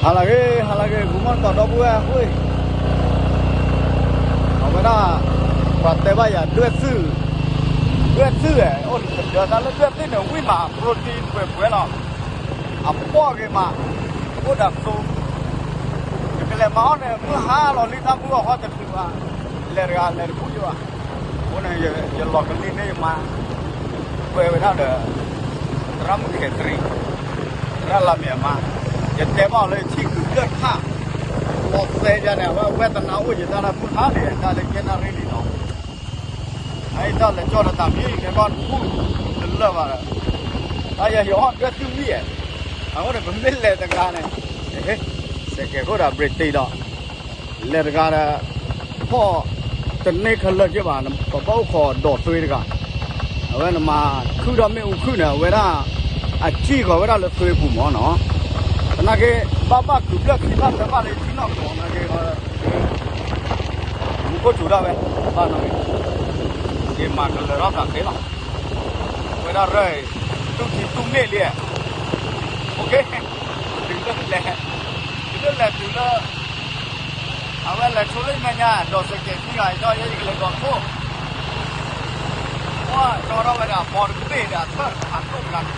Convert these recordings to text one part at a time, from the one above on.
ဟါလၢအဂ့ၤ ဟါလၢအဂ့ၤ ဂီၤမီၢ်တကိးဒီပုၢ်ဝဲၢ်အဃိ, အဝဲဒၣ် ပှၤတဲဘၣ်ယၤဒွဲၣ်သုး, ဒွဲၣ်သုးဧါ, အိၣ်တဒၢသးလၢဒွဲၣ်သုးန့ၣ် ဝံၣ်မး protein ပှဲၤပှဲၤလီၤ, အပီၣ်ဂ့ၤမး, အိၣ်ဒီးသိ, ယကလဲၤမၤအီၣ်န့ၣ် မုၢ်ဟါလီၤလံ တၢ်မုၢ်အီၣ်ဃီတချုးဘၣ်, လဲၤတဂၤလဲၤတပူၤယဘၣ်, အဃိန့ၣ် ယလီၤကလံၤန့ၢ်ယမါ ကွဲးဝဲဒၣ်ဒီး သရၣ်မုၣ်ခဲးတရံး, သရၣ်လါမ့ၤအမါ, ယတဲဘၣ်အီၤလၢယထံၣ်ကုၤကျၢၢ်တဖၣ်, လီၤသဲယါန့ၣ် အဝဲဝဲတနါအိၣ်ယတၢ်လၢမုၢ်ဟါန့ၣ် တၢ်လၢကဲနၣ်ရံၣ်လံနီၤ, အအံၤတၢ်လဲၤကၠီၣ်ဒီးတၢ်မံၤ ခဲကီၢ်တဘူၣ်တလၢာ်ဘၣ်ဒီး, တၢ်ယဲယဟီၣ်ဒွဲၣ်သုးဝံၣ်ဧါ, အဃိန့ၣ် ပမ့ၢ်လဲၤတဂၤန့ၣ်, စဲးကဲးခိၣ်ဒီး brake တ့ဒီး လဲၤတဂၤဒီး ဖီၣ်တန့ၢ်ခဲလၢာ်က့ဘၣ်, ပဘၣ်အိၣ်ခိးဒိးသွ့တဂၤ, အဝဲနမၤခုၣ်ထီၣ်မ့ၣ်အူခုၣ်န့ၣ် အဝဲဒၣ် အစံၣ်ဃီၤဝဲဒၣ်လၢသွ့ပူၤမၢ်နီၤ, သနာ်က့ ဘၣ်ဘၣ်ကုၤဘျၢၣ်ခံဖၣ်သၢဖၣ်လၢယထံၣ်နီၢ်ကီၢ်နာ်က့ မူခိၣ်စူၤဒၣ်ဝဲ, ဘၣ်နီၣ်ဂ့ၤ, ယမၤကလၢၤထီၣ်သးသ့လီၤ, ဝဲဒၣ်ရၢၢ်အံၤ တူၢ်ထံတူၢ်မ့ၢ်လံ, အိၣ်က့, တုၤလၢလဲၤ, တုၤလၢလဲၤတုၤလၢ အဝဲလဲၤဆိလၢမဲာ်ညါ ဒီးစဲးကဲးခံဂၤအံၤဒီး ယဲယကလဲၤဒီးခိၣ်, ကွၢ်ကၠီထီၣ်ဝဲဒၣ်အဘီတဘ့ၣ်ဒီးအသၢၣ်တဖၣ်ခိၣ်တဂၤတဖျၢၣ်,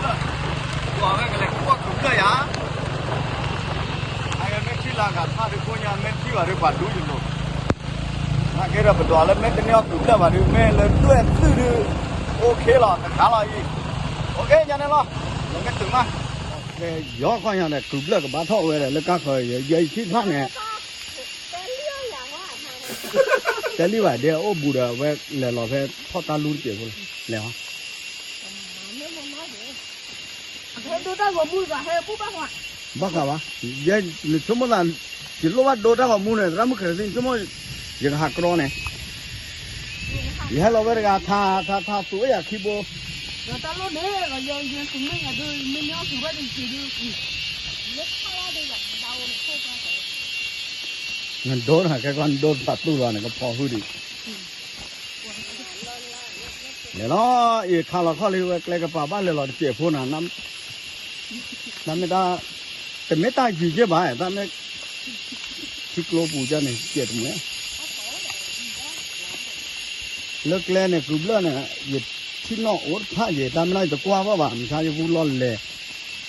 ကွၢ်ဝဲကလဲၤကွၢ်ကုၤဘျၢၣ်ယၤ, အဂ့ၢ်မ့ၢ်ထံၣ်လၢအဂၤတဖၣ်ဒုးကိးညါ မ့ၢ်ထံၣ်ဘၣ်ဒုးပှၤဒူယလိၤ, နာ်က့ဒီးပဒွးလၢမ့ၢ်တန့ၢ်အီၣ်ကုၤဘျၢၣ်ဘၣ်ဒုး မ့ၢ်လၢဒွဲၣ်သုးဒုး, အိၣ်ခ့လီၤ တခါလီၤအံၤ, အိၣ်က့ညါန့ၣ်လီၤ, လၢမ့ၢ်တုၤမး ကဲယီၤခီညါဒီး ကုၤဘျၢၣ်ကဘၣ်ထီၣ်ဝဲဒီး လၢကါဃီၤယဲယထံၣ်တဖၣ်န့ၣ်, တဲလံဘၣ်ဒဲအိၣ်ဘူးဒီး အဝဲလဲၤလီၤဖဲထီၣ်တၢ်လူတစဲးဖိလီၤ, လဲၤဟီ, ဘၣ်ဃးဘၣ်, ယဲနဆိကမိၣ်သး, ယလိၣ်ဘၣ်ဒိတၢ်ဂီၤမူန့ၣ် သရၣ်မုၣ်ခဲးတရံး နဆိကမိၣ်, ယကဟးကြီန့ၣ်, ယဟဲလီၤဝဲတဂၤ ထါထါထါသူၣ်ဝဲယၤခံဘိ ဒီးတၢ်လိၣ်န့ၣ် လီၤယဲယဲသုးမ့ၢ်ယၤဒုး မ့ၢ်ညီသုးဘၣ်တက့ၤဒုး, နဒိနၤ ကဲကီနဒိတဖးတူၢ်လီၤန့ၣ် ကဖီဃုာ်ဒံး, လဲၤလီၤ, အံၤခါလီၤခီၣ်လံ ဝဲကျဲကပၤဘၣ်လဲၤလီၤတစဲးဖိနၤ, တၢ်မ့ၢ်တၢ်, တမ့ၢ်တၢ်ယံၤက့ဘၣ် တၢ်မ့ၢ်, ထံကျိပူၤကန့ၣ် စဲးတမုာ် လၢကျဲန့ၣ် ကုၤဘျၢၣ်န့ၣ် ယထံၣ်နီၣ်အိၣ်တဖၣ်ယဲ တၢ်မ့ၢ်နီၢ်ယတကွၢ်ဘၣ်ဘၣ် မုၢ်ဆါယဟူလီၢ်လဲၤ,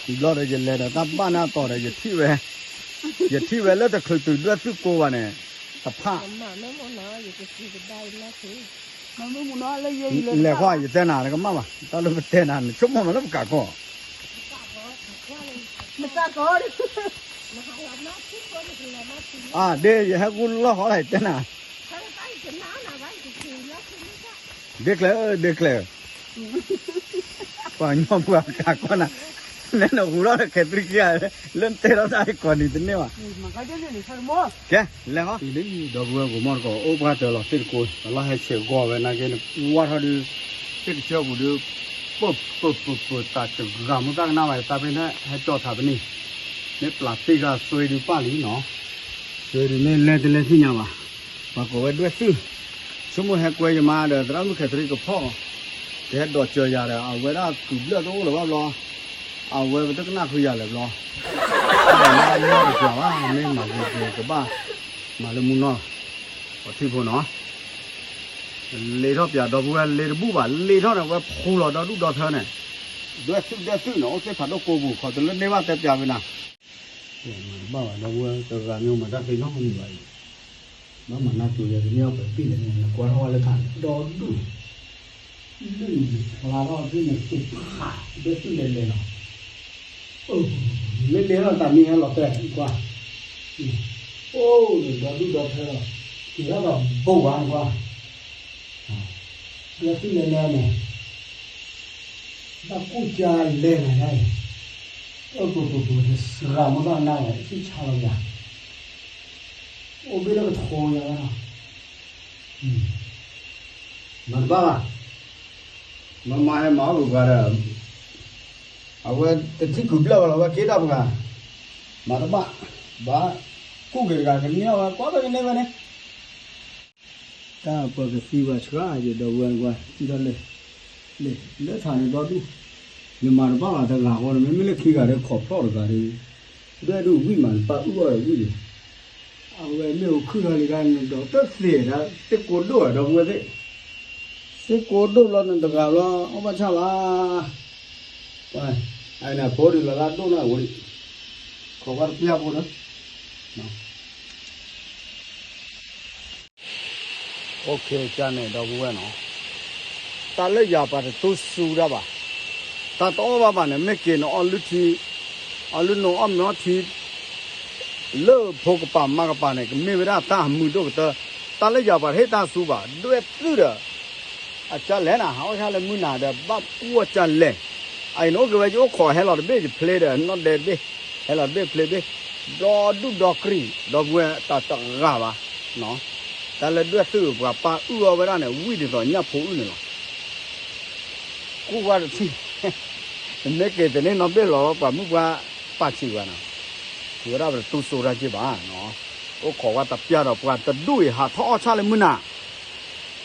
ဘျီဒီးယလဲၤဒီးတၢ်ဘၣ်န့ၣ်အတီၤဒီး ယထံၣ်ဝဲ, ယထံၣ်ဝဲလၢတချုးတုၤဒွဲၣ်သုးကိးဘၣ်န့ၣ်, တဖၣ်, လဲၤဃီယတဲနၤနကမၣ်ဘၣ် တၢ်လၢပတဲနၤနဆိကမိၣ်မးလၢပကးကီၢ် အဒ့ ယဟဲကူလီၢ်ဃီလၢယတဲနၤ, ဒ့ကျဲဧၢ ဒ့ကျဲဧၢ, ပှၤကညီပှၤကးကီၢ်နၤ, နဲနဟူထီၣ်ဒီးခဲတရံးခံဂၤ, လၢနတဲထီၣ်တၢ်အံၤကိးနံၤတန့ၢ်ဘၣ်, ကဲ, လဲၤဟီ, ဒီပုၢ်ဝဲၢ်ဂီၤမီၢ်တကိးအိၣ်ပှၢ်တၢၤလီၤသ့ၣ်တကိး အလီၢ်ဟဲဆဲးဂီၢ်ဝဲနာ်က့န့ၣ် ဝၢ်ထီၣ်ဒုး, သ့ၣ်ကစၢၢ်ပူၤဒုး, ပၢၢ်ပၢၢ်ပၢၢ်ပၢၢ်တၢ်တဂၤမူတၢ်ကနၣ်ဘၣ် တၢ်ဖဲန့ၣ်ဟဲကၠီၣ်ထးပနံၣ်, မ့ၢ်ပျၢ်သ့ၣ်ဂၤသွဲဒုးပၢ်လံနီၤ, သွဲဒုးမ့ၢ်လဲၤတလဲၤသ့ၣ်ညါဘၣ်, ပှၤကိးဝဲဒွဲၣ်သုး, ဆိကမိၣ်ဟဲကွဲယမါဒီး သရၣ်မုၣ်ခဲးတရံးကဖီၣ်, ကဟဲဒိးစၢၤယၤဒီး အဝဲဒၣ်ကုၤဘျၢၣ်တအိၣ်လၢၤဘၣ်ဘျီ, အဝဲပတကနၣ်ဃုာ်ယၤလၢၤဘျီ, မ့ၢ်မၤကကဘၣ်, မ့ၢ်မၤလၢမူနီၢ်, ပှၤထံဖိနီၤ လ့ထီၣ်ပၠးဒီပုၢ်ဝဲၢ်လ့တဘူၣ်ဘၣ် လ့ထီၣ်န့ၣ် ဝဲဖူလီၤဒီဒူၣ်ဒီထၢန့ၣ်, ဒွဲၣ်သုးဒွဲၣ်သုးန့ၣ် အိၣ်သ့ၣ်ဖးဒိၣ်ကိးပူၤ ခီတလၢန့ၢ်ဘၣ်တဲပၠးဝံၤနၤ, မၤတဘၣ်ဘၣ်ဒီပုၢ်ဝဲၢ် တဂၤမ့ၢ်မၤတၢ်သ့နီတမံၤဘၣ်အံၤ, ဘၣ်မၤနၢ်ကၠိယၤတန့ၢ်အီၣ်ပသံၣ်လဲၣ်န့ၣ် နကွၢ်ထီၣ်ဝဲလၢခါဒီဒူၣ်, လၢနဖျါထီၣ်သ့ၣ်န့ၣ်သ့ၣ်ဖး ဒွဲၣ်သုးလဲၤလဲၤနီၤ မ့ၢ်လ့ထီၣ်တၢ်မံၤဟဲလီၤတဲကွၢ်, အိၣ်ဒီးဒီဒူၣ်ဒီထၢလီၤ, က့ၤထီၣ်ဒီးဘိၣ်ဝါနကွၢ်, ဒွဲၣ်သုးလဲၤလဲၤန့ၣ်, ဘၣ်ကူၣ်ကါလဲၤနၤဒၣ်အံၤ, အိၣ်ပူၤပူၤပူၤ တစှၤမိၢ်သီၣ်နါဝဲ အံၣ်ဆါလီၤယၤ, အိၣ်ဘ့ၣ်လၢကထိယၤဝဲနီၤ, မၤတဘၣ်ဘၣ်, မၤမၤဟဲမၤအီၣ်ဂုၤပှၤဒီး, အဝဲတထံၣ်ကုၤဘျၢၣ်ဝဲလီၤ အဝဲက့ၤတၢ်ပှၤ, မၤတဘၣ်, ဘၣ်, ကူၣ်က့ၤတဂၤကန့ၢ်အီၣ်ဝဲ ကွၢ်ဖဲကန့ၢ်ဝဲန့ၣ်, တၢ်ပှၤကသံပှၤဆှၢယဒီပုၢ်ဝဲၢ်ကွၢ် ထံၣ်ထီၣ်လဲၣ်, လဲၣ်, လၢထးန့ၣ်ဒီဒူၣ်, ယမၤတဘၣ်ဘၣ်တဂၤဃီန့ၣ် မ့မ့ၢ်လၢခံဂၤဒီးခိးဖျီၣ်တဂၤဒီး, ဒွဲၣ်ဒုးဝံၣ်မး နပၢ်အုၣ်အီၣ်ဒီးဝံၣ်လံ. အဝဲမ့ၢ်အိၣ်ခုၣ်ထီၣ်လံဒၣ် နဒီးတသ့ၣ်ဒၣ် သ့ၣ်ကိဒိၣ်ဧါ ဒီပုၢ်ဝဲၢ်သ့ၣ်, သ့ၣ်ကိဒိၣ်ဘျီ နတဂၤဘျီ အီၣ်ဘၣ်ဆၣ်လီၤ. အန့ၣ်အဖိဒုးလီၤလၢဒိၣ်နီၢ်အဝဲဒၣ်, ခိးကွၢ်တပျၢ်ဖိဒီး ကန့ၣ် ဒီပုၢ်ဝဲၢ်နီၤ, တၢ်လၢယၤပှၤတတူၢ်စူၤတၢ်ဘၣ်, တၢ်တအီၣ်ဘၣ်ဘၣ်န့ၣ် မ့ၢ်က့ၤနအီၣ်လုၢ်ထံ, အီၣ်လုၢ်နိအီၣ်မ့ၤအီထံ လၢဖိကပၤမါကပၤန့ၣ် ကမ့ၢ်ဝဲဒၣ်တၢ်မုာ်ဒိၣ်ကတၢၢ်, တၢ်လၢယၤပှၤတဟ့ၣ်တၢ်စူၤဘၣ်, ဒွဲၣ်သုၣ်ဒီး အကၢ်လဲၣ်နၤ ဟးအီၣ်ဆၣ်လၢမုၢ်နၤဒီး ဘၣ်ပှၢ်ကၢ်လဲၣ်, အအံၤန့ၣ်အိၣ်က့ၤဝဲ ယအိၣ်ခိးဟဲလီၤတဘ့ၣ် ယဖျ့ဒီး နီၢ်ဒဲတဘ့ၣ်, ဟဲလီၤတဘ့ၣ်ဖျ့ဘ့ၣ်, ဒီဒူၣ်ဒီကြံၢ် ဒီပုၢ်ဝဲၢ်တၢ်တဂၤဘၣ် တၢ်လၢဒွဲၣ်သုၣ်ပှၤပၢ်အုၣ်အီၣ်ဝဲဒၣ်န့ၣ် ဝံၣ်ဒ်သိးညၣ်ဖိအုၣ်န့ၣ်လီၤ. ကူၣ်ဝဲတထံၣ်, မ့ၢ်က့ၤတန့ၢ်နီတဘ့ၣ်လီၤပှၤမုၣ်ပှၢ်ပာ်စံးဝဲနီၤ, ဝဲဒၣ်ပတတူၢ်စိတၢ်က့ၢ်ဘၣ်, အိၣ်ခိးဝဲတပျၢ်ဒီးပှၤတဒူၣ်အံၤ ဟးထီၣ်အီၣ်ဆၣ်လၢမုၢ်နၤ,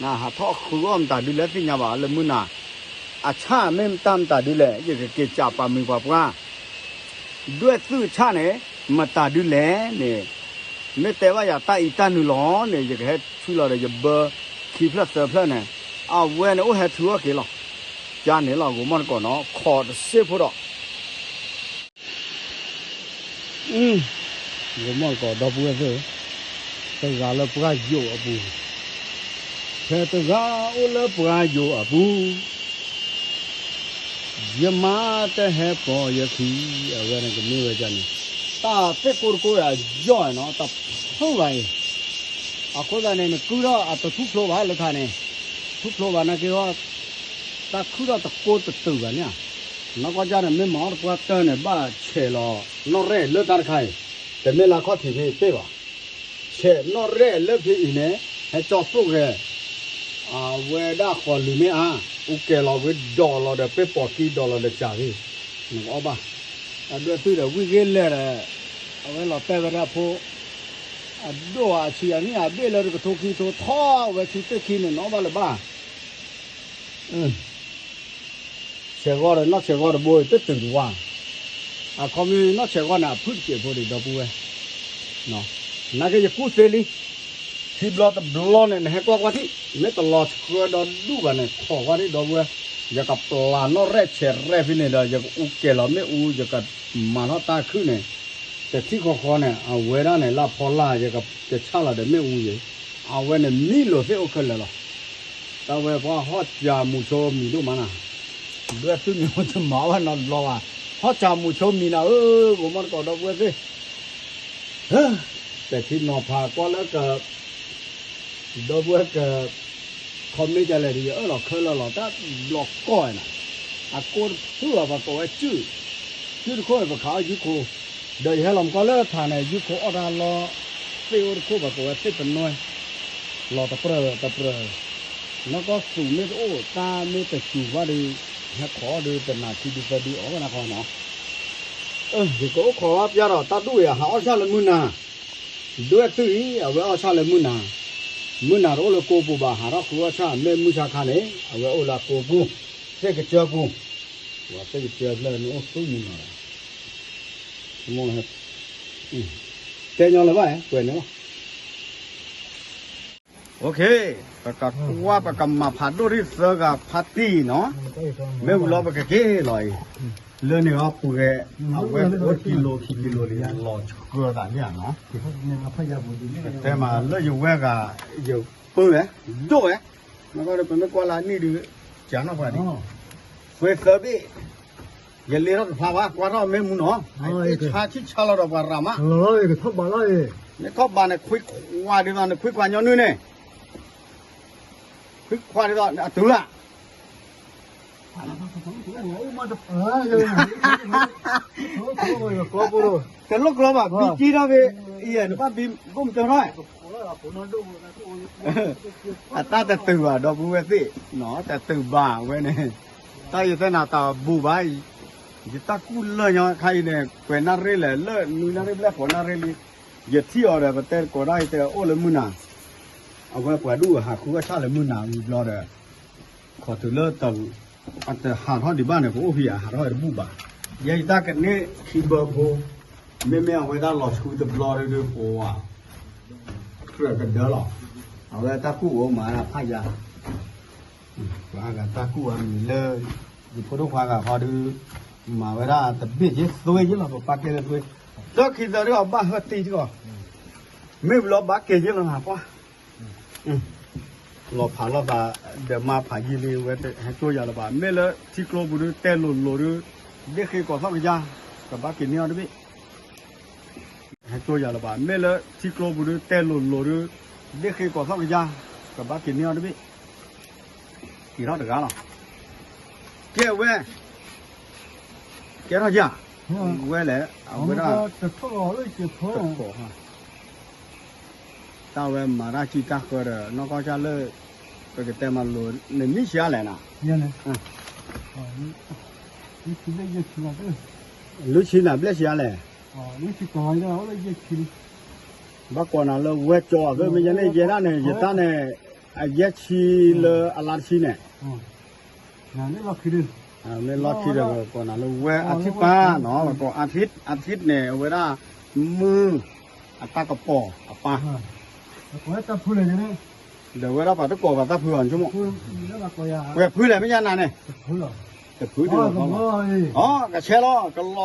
နဟးထီၣ်ဃုအီၣ်မတၤဒုလဲၣ်သ့ၣ်ညါဘၣ်လၢမုၢ်နၤ, အဆၣ်မ့ၢ်တၢ်မတၤဒုလဲၣ် ယကက့ၤစံးပာ်မုာ်ပှၤပှၢ် ဒွဲၣ်သုၣ်အဆၣ်န့ၣ် မတၤဒုလဲၣ်န့ၣ်, မ့ၢ်တဲဘၣ်ယၤတၢ်အံၤတၢ်နုာ်လီၤန့ၣ် ယကဟဲထုးလီၤဒီးယဘၢခံဖျၢၣ်သၢဖျၢၣ်န့ၣ်, အဝဲန့ၣ်အိၣ်ဟဲထုးအီၣ်က့ၤလီၤ. ကန့ၣ်လီၤ ဂိၤမီၢ်တကိးနီၤ ခိးတစ့ဖိဒီး ဂိၤမီၢ်တကိးဒီပုၢ်ဝဲၢ်သ့ၣ်, တဂၤလၢပှၢ်ယိာ်အပူၤ, ဖဲတဂၤအိၣ်လၢပှၢ်ယိာ်အပူၤ ယမါတဟဲပိာ်ယခံ, အဝဲန့ၣ်ကမ့ၢ်ဝဲဒ်န့ၣ်, တၢ်သ့ၣ်ကိတကိးယၤယီၢ်နီၤ တၢ်ဖုၣ်ဘၣ်အံၤ, အဃိသတးန့ၣ် နကုထီၣ်အတထူၣ်ဖျိဘၣ်လၢခါန့ၣ်, ထူၣ်ဖျိဘၣ်နာ်က့ဟီ, တၢ်ခုထီၣ်တကိးတတုာ်ဘၣ်န့ၣ်, နီၢ်ကီၢ်ကၢ်န့ၣ် မ့ၢ်မၤအီၣ်တပှၢ်တၢၢ်န့ၣ် ဘၣ်ဆဲးလီၤ နီၢ်ရဲၣ်လၢတၢ်တခါအံၤ, တမ့ၢ်လၢခီၣ်ထံးဖဲအံၤတဘ့ၣ်ဘၣ်, ဆဲးနီၢ်ရဲၣ်လၢဖဲအံၤန့ၣ် ဟဲကၠီသိၣ်ဂဲၤ အဝဲဒၣ်ဃီၤလုာ်မ့ၢ်အါ, အိၣ်ကဲၤလီၤဝဲဒီးလီၤဒီး ပ့ၢ်ပိာ်ကံဒီးလီၤဒီးစှၤဂ့ၤ, နကအီၣ်ဘၣ်, အဒွဲၣ်သုၣ်ဒီးဝံၣ်ဂ့ၤလဲၣ်ဒီး, အဝဲလီၤတဲာ်ဝဲဒၣ်ဖိ, အဒိၣ်အဆံးအနံၣ်အဘ့ၣ်လၢတကထိခံကထိထီၣ်ဝဲခံသ့ၣ်ခံန့ၣ် နအီၣ်ဘၣ်လၢၤဘၣ် ဆဲးဂီၤဒီးနီၢ်ဆဲးဂီၤတဘိတတုၤတဝါ, အခီပညီနီၢ်ဆဲးဂီၤန့ၣ် အဖုၣ်တစဲးဖိဒံးဒီပုၢ်ဝဲၢ်, နာ်က့ယကူၣ်သ့လံ, ခံဘျီတဘျီန့ၣ် နဟဲကွၢ်ကွၢ်ထံၣ်, မ့ၢ်တလီၤဆှၢဒီးဒူၣ်ဘၣ်န့ၣ် ခိးကွၢ်ထံၣ်ဒီပုၢ်ဝဲၢ်, ယကပျၢ်နီၢ်ရဲၣ်ဆဲးရဲၣ်ဖဲန့ၣ်ဒီး ယကအူကဲၤလီၤမ့ၣ်အူ ယကမၤထီၣ်တၢ်ခုၣ်န့ၣ်, တထံၣ်ဃီဃီန့ၣ် အဝဲဒၣ်န့ၣ် လၢဖီလာ် ယကဆၣ်လီၤဒီးမ့ၣ်အူယဲ, အဝဲန့ၣ်မံလိာ်သ့ၣ်အိၣ်ခဲလၢာ်လီၤ. တၢ်ဝဲပှၤဟီၣ်စၢ်မူၤဆိမံၤဒိၣ်မးနၤ, ဒွဲၣ်သုမံၤအိၣ်တမၤဘၣ်နီတဘျီဘၣ်, ဟီၣ်စၢ်မူၤဆိမံၤနၤဧၢ, ဂိၤမီၢ်တကိးဒီပုၢ်ဝဲၢ်သ့ၣ်, ပဲာ်ထံနီၤဖးကွၢ်လၢက ဒီပုၢ်ဝဲၢ်က ခီမ့ၢ်ကလဲၣ်ဒီး ယအၢၣ်လီၤခဲလၢာ်လီၤ တၢ်ဘျီကီၢ်နၤ, အကိးတဖုၣ်ဘၣ် ပှၤကိးဝဲစုၣ်, စုၣ်တခိၣ်န့ၣ် ပခးအီၣ်ယူခိၣ်, ဒီးယဟဲလီၤမကီၢ်လၢထးန့ၣ် ယူခိၣ်အီၣ်တၢ်လီၤ, သ့ၣ်အိၣ်တခိၣ် ပှၤကိးဝဲသ့ၣ်ပနွဲၢ်, လီၤတပြၢၢ်တပြၢၢ်, နီၢ်ကီၢ်သူးမ့ၢ်တအိၣ် တၢ်မ့ၢ်တစူၤဘၣ်ဒီး ဟဲခိးအီၣ်ဒီး တနၤခံဒုသၢဒုအီၣ်ဝဲဒၣ်ဃီနီၤ. ယကအိၣ်ခိးဘၣ်ပျၢ်ဒီး တၢ်ဒူၣ်အံၤ ဟးအီၣ်ဆၣ်လၢမုၢ်နၤ, ဒွဲၣ်သုၣ်အံၤ အဝဲအီၣ်ဆၣ်လၢမုၢ်နၤ, မုၢ်နၤတအိၣ်လၢကိးပူၤဘၣ် ဟးထီၣ်ဃုအီၣ်ဆၣ် မ့ၢ်မုၢ်ဆါခါန့ၣ် အဝဲအိၣ်လၢအကိးပူၤ, သ့ၣ်ကစၢၢ်ပူၤ, ပှၤသ့ၣ်ကစၢၢ်ဖျၢၣ်န့ၣ်အိၣ်ဆူမုၢ်နၤလီၤ, တဲညီလၢၤဘၣ် ကွဲးန့ၣ်လီၤ. ပကကွၢ် ပကမၤဖးဒိၣ်ထီၣ်သၢဂၤဖးတံၢ်နီၤ, မ့ၢ်ဝံၤလီၤပကက့ၤလီၤအံၤ, လၢန့ၣ်အပူၤဂဲၤ, အဝဲအိၣ်ကံလိခံကံလိလံ လီၤဆှၢသးန့ၣ်နီၤ, တဲမးလၢယဝဲဂၤ, ယပၢဝဲ, ဒိၣ်ဝဲ, နကီၢ်ဒီးပမ့ၢ်ကွၢ်လၢနံၣ်ဒုး, ကးနီၣ်ပှၤဒံး, ပှဲၤသၢဘ့ၣ် ယလ့ထီၣ်တဖျါဘၣ် ကွၢ်ထီၣ်မ့ၢ်မူနီၤ, ဆါဆံၣ်ဆါလီၤဒီးပှၤရၤမး, မ့ၢ်ထီၣ်ဘးန့ၣ် ခွံခွါဒ်သိးန့ၣ် ခွံခွါညီနုၢ်န့ၣ်, ခွံခွါဒ်သိးအတုၤလၢ တလိၣ်ကျီဘၣ် ဘံကံထီၣ်ဖဲ, အံၤနဘၣ်ဘံဘိၣ်မတၢထီၣ် အတၢ်တတုၤဘၣ် ဒီပုၢ်ဝဲၢ်သ့ၣ်, တတုၤဘၣ်ဝဲန့ၣ်, တၢ်ယတဲနၤတၢ်ဘူၣ်ဘၣ်, ယတၢ်ကူၣ်လၢာ်ညီခါအံၤန့ၣ် ကွဲးနၣ်ရ့လဲၣ် လၢနွံနၣ်ရ့ဘျဲၣ်ဃိးနၣ်ရ့လံ, ယထံၣ်အီၤဒီး ပတဲကိးဒၣ်အံၤတဲအိၣ်လၢမုၢ်နၤ, အဝဲပှၤဒူၣ်ဟးဃုအီၣ်ဆၣ်လၢမုၢ်နၤဝံၤဘျီဒီး ခိးတုၤလၢတၢ်, အတဟးထီၣ်ဒံးဘၣ်န့ၣ် ပအိၣ်ဖဲအဟးထီၣ်ဝဲတဘူၣ်ဘၣ်, ယဲယတၢ်ကန့ၢ်ခံဘၢဖိ, မ့မ့ၢ်အဝဲဒၣ်လီၤဆူတဘျီဒုးဒုးပဝဲ ကြၢးကဒၢလီၤ. အဝဲတၢ်ကူၣ်အိၣ်မးဒၣ်ဖးယၤ, ပှၤဂၤတၢ်ကူၣ်အမံၤလၢ ယဖိဒိၣ်ခွါဂၤဃီဒုး မၤဝဲဒၣ်တဘ့ၣ်က့ သွ့က့လီၤ ပပာ်ကဲလၢသွ့, သၢခံသၢဒုးအဘၣ်ဟၢတံၢ်တကီၢ်, မ့ၢ်ဘျီဘၣ်ကဲက့လီၤနၤပှၢ် လီၤဖးလိာ်သး ဒီးမါဖးယံာ်လံဝဲ ဟဲကၠိယၤလၢၤဘၣ် မ့ၢ်လၢထံကျိပူၤဒုးတဲလိၤလိၤဒုး ဒ့ၣ်ဃ့ကီၤသီၣ်ကယါ ကဘၣ်က့ၤန့ၢ်အီၤတဘ့ၣ် ဟဲကၠိယၤလၢၤဘၣ် မ့ၢ်လၢထံကျိပူၤဒုးတဲလိၤလိၤဒုး ဒ့ၣ်ဃ့ကီၤသီၣ်ကယါ ကဘၣ်က့ၤန့ၢ်အီၤတဘ့ၣ် က့ၤထီၣ်တဂၤလီၤ. ကဲဝဲ ကဲထီၣ်ယၤ ဝဲလဲၣ် အဝဲဒၣ် တကိး တၢ်ဝဲမၤတၢ်စံးတၢ်ဃၢဒီး နီၢ်ကီၢ်ကၢ်လၢ ပကတဲမၤလိာ် နမံၤဆံးအါလဲၣ်နၤ လွံၢ်ဆံနၤဘျဲၣ်ဆံးအါလဲၣ် ဘၣ်ကိးနၤလၢဝဲကၠီအသ့ မ့ၢ်ယဲန့ၣ် ယဲဒၣ်န့ၣ် ယတၢ်န့ၣ် အယဲၢ်ဆံလၢအလါတဆံန့ၣ် မ့ၢ်လီၢ်ခံဒီး ကိးနၤလၢဝဲအထံၣ်ပၢ်နီၤ ကိးအထံၣ် အထံၣ်န့ၣ် အဝဲဒၣ် မုၢ် အတၢ်ကပီၤအပၢ် ဒီးဝဲဒၣ်ပှၤတကိးပှၤတၢ်ဖုအီၤ ဆိကမိၣ် ပှဲၤဖုလဲၣ် မ့ၢ်ယါနၤန့ၣ် တဖုဒၣ်လီၤ အကဆဲးလီၤ ကလီၤ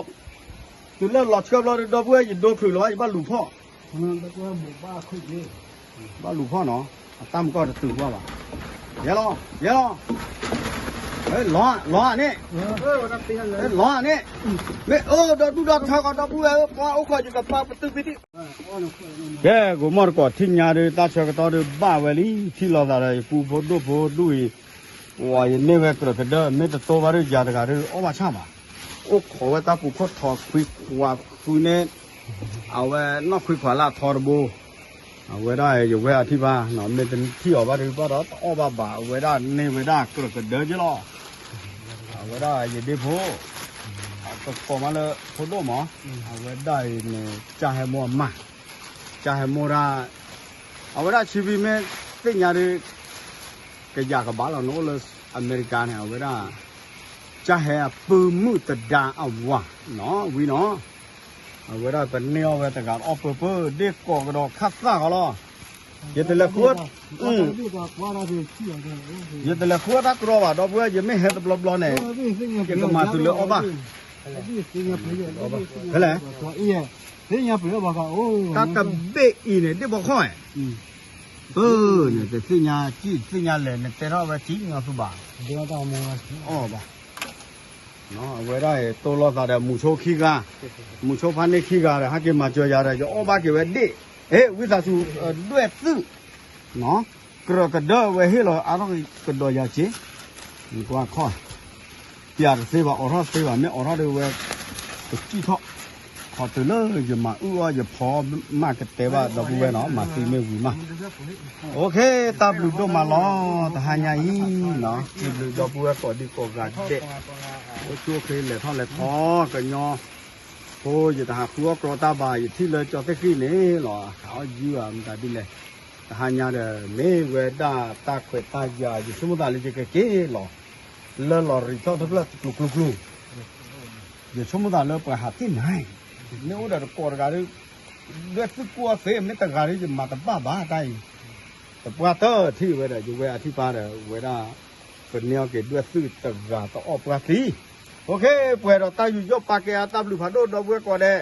တုၤလၢလီၤဆှၢဘျီဒီပုၢ်ဝဲၢ် ယဒိချုးလီၤ ယဘၣ်လူၤဖီၣ် ဘၣ်လူၤဖီၣ်နီၤ အတၢ်မကီၢ်တတုၤကွၢ်ဘၣ် ယဲလီၤ ယဲလီၤ လီၤ လီၤန့ၣ် လီၤန့ၣ် မ့ၢ်အိၣ်ဒီဒူၣ်ဒီထၢကီးဒီပုၢ်ဝဲၢ်ဧၢ ပှၤအိၣ်ခိးယကပာ်ပတုာ်ဖံးဒံး ကဲ ကိးမီၢ်တကိးထံၣ်ညါဒုး တၢ်ဆၢကတီၢ်ဒုးဘၣ်ဝဲလံ ထံၣ်လိာ်သးဒီးယပူဖိဒိၣ်ဖိဒိၣ်အံၤ ပှၤယန့ၢ်ဝဲကြၢးကဒၢ မ့ၢ်တတိဘၣ်ဒုးယၤတဂၤဒုး အီၣ်ဘၣ်ဆၣ်ဘၣ် အိၣ်ခိးဝဲတၢ်ပူၤခိၣ်ထီၣ်ခွံခွးဃုန့ၣ် အဝဲနီၢ်ခွံခွးလၢအထီတဘိ အဝဲဒၣ်ယဝဲအထံၣ်ဘၣ် မ့ၢ်တထံၣ်အီၤဘၣ်ဒုးဘၣ်ဒီးတအီၣ်ဘၣ်ဘၣ် အဝဲဒၣ်န့ၢ်ဝဲဒၣ်ကြၢးကဒၢက့လီၤ အဝဲဒၣ်ယဒ့ဖိ ကကိးမးလၢဖိဒိၣ်မး အဝဲဒၣ်အံၤန့ၣ် ကၢ်ဟဲမိၢ်အမါ ကၢ်ဟဲမိၢ်ဒၣ် အဝဲဒၣ်ဆံဖံမ့ၢ်သ့ၣ်ညါဒုး ကယၤကဘၣ်လီၤ နအိၣ်လၢအမဲရကၤန့ၣ် အဝဲဒၣ် ကၢ်ဟဲအပုၢ်မုၣ်တဒါအဝၤနီၤ ဝံၤနီၤ အဝဲဒၣ်ပန့ၢ်အီၣ်ဝဲတဂၤအီၣ်ပၢပၢ ဒ့ၣ်ကိးကဒီးခၣ်သၣ်ဃီလီၤ ယတလဲၤဃု ယတလဲၤဃုအတၢ်ကြီဘၣ် ဒီပုၢ်ဝဲၢ် ယမ့ၢ်ဟဲတဘျီဘျီန့ၣ် ယကမၤသုးလၢအီၣ်ဘၣ် ဖဲလဲၣ် တၢ်တဘ့ၣ်အံၤန့ၣ် ဒ့ၣ်ဘီခီၣ် ပၢ်န့ၣ် တသ့ၣ်ညါကံၣ်တသ့ၣ်ညါလဲၣ် နတဲထီၣ်ဝဲကံၣ်ညီသူဘၣ် အီၣ်ဘၣ် အဝဲဒၣ်အံၤ တိၢ်လိာ်သးဒီးမုဆိခံဂၤ မုဆိဖါန့ၢ်ခံဂၤဒီး ဟဲက့ၤမၤစၢၤယၤဒီး ယအီၣ်ဘၣ်က့ၤဝဲဒ့ၣ် ဟ့ၣ် ဝံသးစူၤ ဒွဲၣ်သုး ကြၢးကဒၢဝဲဟ့ၣ်လီၤအါထီၣ်ကဒီးယၤက့ၤ နကွၢ်ခီၣ် ပျၢ်တသ့ဘၣ် အိးထီၣ်တသ့ဘၣ် မ့ၢ်အိးထီၣ်ဒုးဝဲ ကစံၣ်ထီၣ် ခီတုၤလၢယမၤအုၣ်အီၣ်ယဖီမၢ်ကတဲဘၣ် ဒီပုၢ်ဝဲၢ်နီၤ မၤသံမ့ၢ်ဝံၤမး အိၣ်ခ့ တၢ်ဘျုးဒိၣ်မးလီၤ တဟါညါအံၤနီၤ စံးဘျုးဒီပုၢ်ဝဲၢ်ကိးဒံကိးဂၤဒဲး အိၣ်ဆူၣ်အိၣ်ချ့လဲၤထီၣ်လဲၤထီ ကညီဖိ ယတဟးဃုအီၣ်ကြီတၢ်ဘၣ် ယထံၣ်လၢကၠီသ့ၣ်ဃံန့ၣ်လီၤ ဟးအီၣ်ယုၢ်ဧါ မတၤဒ်လဲၣ် တဟါညါဒီး မ့ၢ်ဝဲဒၣ်တၢ်ခွဲးတၢ်ယာ် ယဆိကမိၣ်သးလၢယကက့ၤလီၤ လၢလီၤရံးထီၣ်တဖျၢၣ်ကျိၤကျိၤကျိၤ ယဆိကမိၣ်သးလၢပှၤဟးသ့ၣ်နၤ မ့ၢ်အိၣ်ဒီးတကိးတဂၤဒီး ဒွဲၣ်သုးကိၢ်အီၤသ့ မ့ၢ်တဂၤဒီး ယမၤတဘၣ်ဘၣ်တၢ်အံၤ တပှၢ်တထံၣ်ဝဲဒီး ယဝဲအထံၣ်ပၢ်ဒီး ဝဲဒၣ် ပန့ၢ်အီၣ်က့ၤဒွဲၣ်သုးတဂၤတအီၣ်ပှၢ်သံ အိၣ်ခ့ ပှဲၤဒီးတၢ်ယူးယီၣ်ပာ်ကဲအတၢ်ဘျုးဖးဒိၣ်ဒီပုၢ်ဝဲၢ်ကိးဂၤဒဲး